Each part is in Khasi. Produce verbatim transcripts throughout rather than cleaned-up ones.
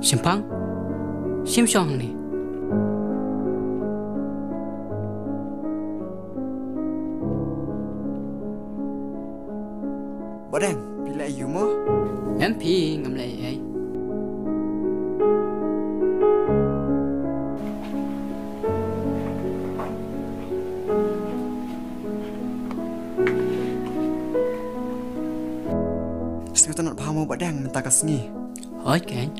Shemphang, shim shong hangne. Badeng, phi leh aiu mo? Em phi, ngam leh ei. Sngewtynnat bha mo Badeng mynta ka sngi? Hooid keiñ.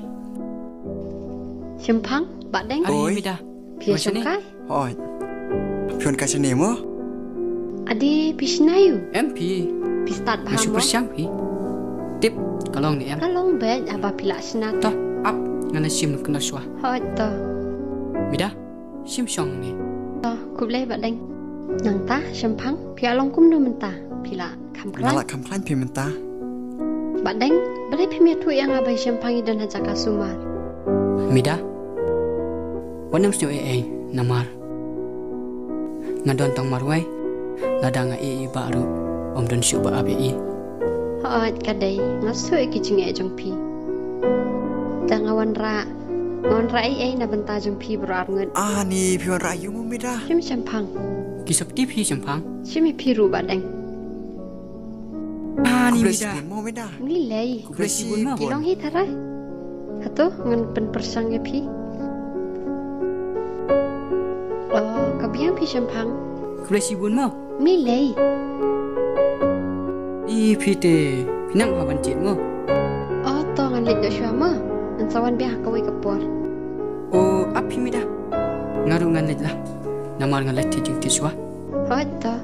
Shemphang, Badeng. Oi. Mida. Phi ïa shong kai? Hooid. Phi wan kai shane mo? Ade, phi shna aiu? Em phi. Phi stad bha mo? Nga shu pyrshang phi. Tip, ka long ne em? Ka long beit, haba phi lah shna. To, ap, ngan shim noh kynnoh shuwa. Hooid to. Mida, shim shong ne. To, khublei Badeng. Nangta, Shemphang, phi ïa long kumno mynta? Phi lah kham khlaiñ? Nga lah kham khlaiñ phi mynta. Badeng, balei phim ïathuh ïa nga ba i Shemphang i don ha jaka sumar? Mida, wat nym sngew ei ei, namar nga don tang marwei, lada nga ïeh ïa i Bah ruh, ym don shuh ba ap ïa i. Hooid, ka dei, nga shu ïa ki jingeh jong phi. Da nga wanrah, nga wanrah ei ei na bynta jong phi baroh arngut. Ani, phi wanrah aiu mo Mida? Shim Shemphang. Ki sopti phi Shemphang. Shim ïa phi ruh Badeng. Ani Mida. Khublei shibun mo Mida. Mlilei. Khublei shibun mo. Ki long hi tharai. Hato ngan pynpyrshang ïa phi. Oh, ka biang phi Shemphang. Khublei shibun mo. Mlilei. I phi te, phi nang ha ban jied mo. Oh, to ngan leit noh shuwa mo. Ngan sa wan biang ha kawei ka por. Oh, ap phi Mida. Nga ruh ngan leit la. Namar nga leit thied jingthied shuwa. Hooid to.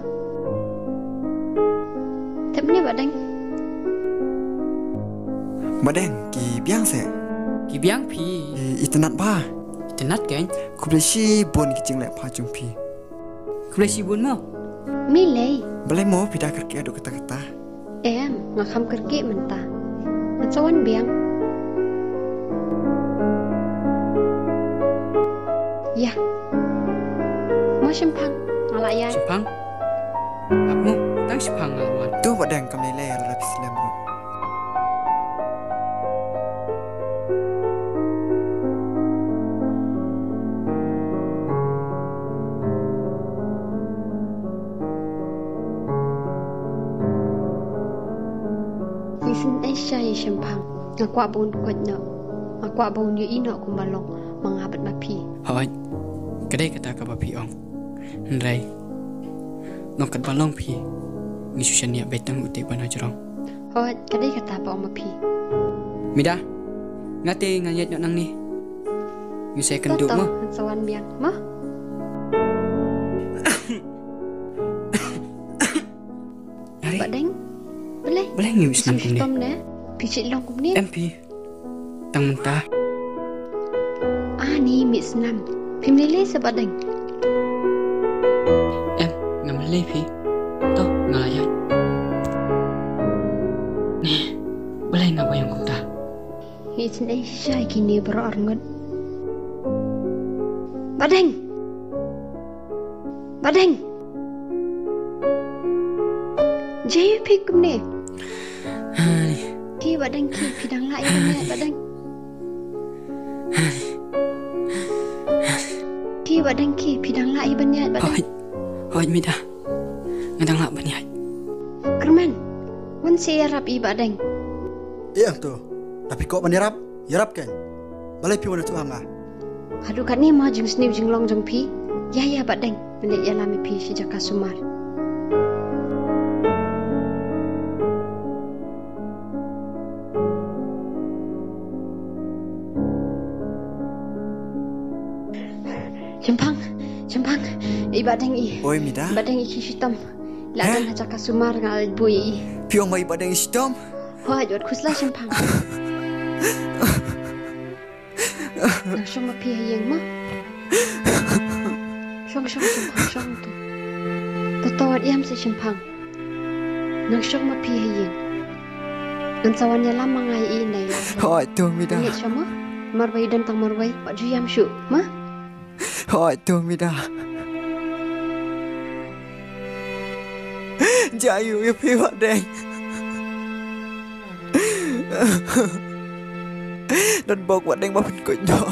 Tip ne Badeng. Badeng, ki biang se. Ki biang phi. I, itynnat bha. Itynnat keiñ. Khublei shibun ki jingleh pha jong phi. Khublei shibun mo. Mlilei. Balei mo phi da kyrkieh haduh katta katta? Em, nga kham kyrkieh mynta. Ngan sa wan biang. Ïa. Mo Shemphang, nga lah ïaid. Shemphang? Ap mo, tang Shemphang nga lah wan. To Badeng, kam lei lei, lada phi slem ruh. Ngi sngewsih ïa i Shemphang. Nga kwah ba un koit noh. Nga kwah ba un ïohi noh kumba long ma nga bad ma phi. Hooid. Ka dei kata kaba phi ong. Hynrei long katba long phi, ngi shu shaniah beit tang u te ban hajrong. Hooid, ka dei kata ba ong ma phi. Mida, nga te ngan ïaid noh nangne. Ngi sa ïakynduh mo. Ngan sa wan biang mo. Are. Badeng. Balei? Balei ngi mih snam kumne? Phi shu shitom ne? Phi shu long kumne? Em phi. Tang mynta. Ani mih snam. Phim lei lei sa Badeng? Em, ngam lei lei phi. To, nga la ïaid. Ne, balei nga ba ïong kumta? Ngi sngewsih ïa kine baroh arngut. Badeng. Badeng. Jai phi kumne. Hai. Ki Badeng ki, phi dang lah ïa ban ïaid Badeng. Ki Badeng ki, phi dang lah ïa ban ïaid Badeng. Hooid. Hooid Mida. Nga dang lah ban ïaid. Kyrmen. Wan sa ïarap ïa Badeng. Ïa to. Tapi ko ban ïarap, ïarap kan. Balei phi wan ïathuh ha nga? Haduh katne ma jingsniew jinglong jong phi. Ïa ïa Badeng, ngan leit ïalam ïa phi sha jaka sumar. Shemphang, Shemphang, i Badeng i. Oi Mida. Badeng i ki shitom. La don ha jaka sumar nga leit buh i. Phi ong ba i Badeng i shitom? Hooid, wat khuslai Shemphang. Nang shong ma phi ha ïing mo. Shong, shong, Shemphang, shong to. To to wat ïam seh Shemphang. Nang shong ma phi ha ïing. Ngan sa wan ïalam ma nga ïa i nai la. Hooid to Mida. Nang shong mo. Marwei don tang marwei. Wat ju ïam shuh mo. Hooid to Mida. Jia ïa phi Bah Deng. Don bok Bah Deng ba phin koit noh.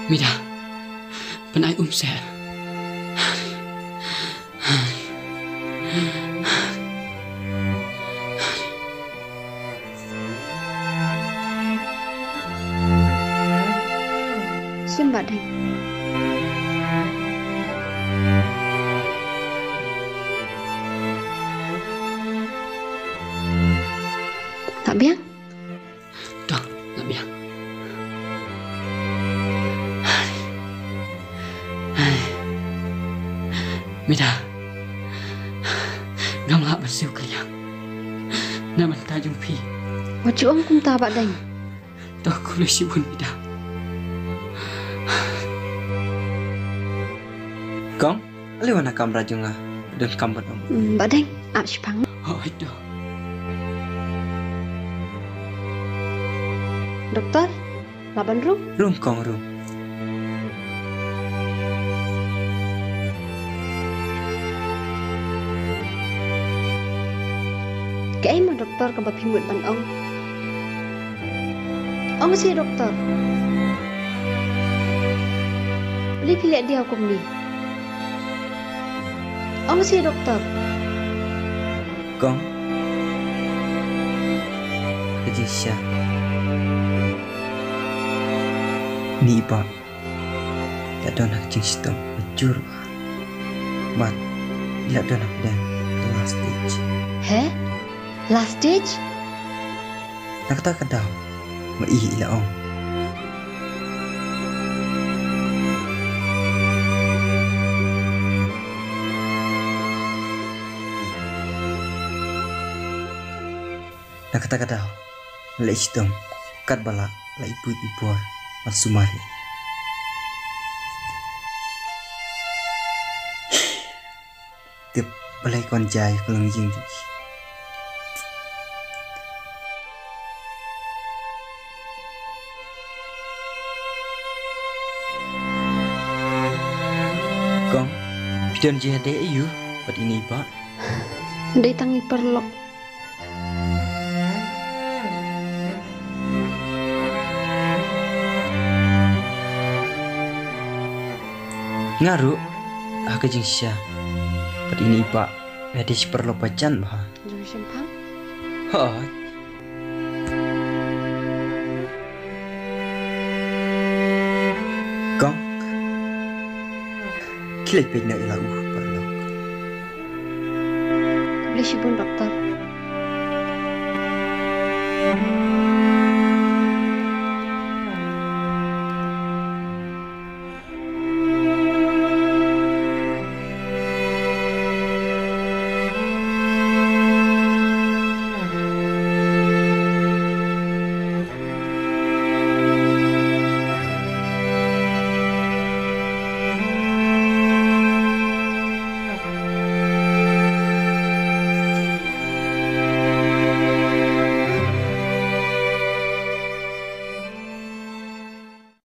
Mida, pynai um seh. Shim Bah Deng. Lah biang? To, lah biang. Mida, ngam lah ban siew kylliang na bynta jong phi. Wat ju ong kumta Bah Deng. To, khublei shibun Mida. Kong, ale wan ha kamra jong nga, don kam ban ong. Hmm, Bah Deng, ap shipang. Hooid to. Doktor, lah ban rung? Rung Kong, rung. Kaei mo doktor kaba phi mut ban ong? Ong seh doktor. Balei phi leh diaw kumne? Ong seh doktor. Kong, ka jingshisha ine i Bah i la don ha ka jingshitom ba jur bha. Bad i la don hapdeng ka last stage. He? Last stage? Na kata ka daw, ma i i la ong. Na kata ka daw, la i shitom katba lah, la i buit i bor ban sumar ïa i. Tip balei kon jia ïa ka longïing jong i. Kong, phi don jingïadei aïu bad ine i Bah? Dei tang i paralok. Nga ruh ha ka jingshisha bad ine i Bah nga dei shi paralok ba jan bha. Jong shemphang? Hooid. Kong, khie leit peit noh ïa la u paralok. Khublei shibun doktor.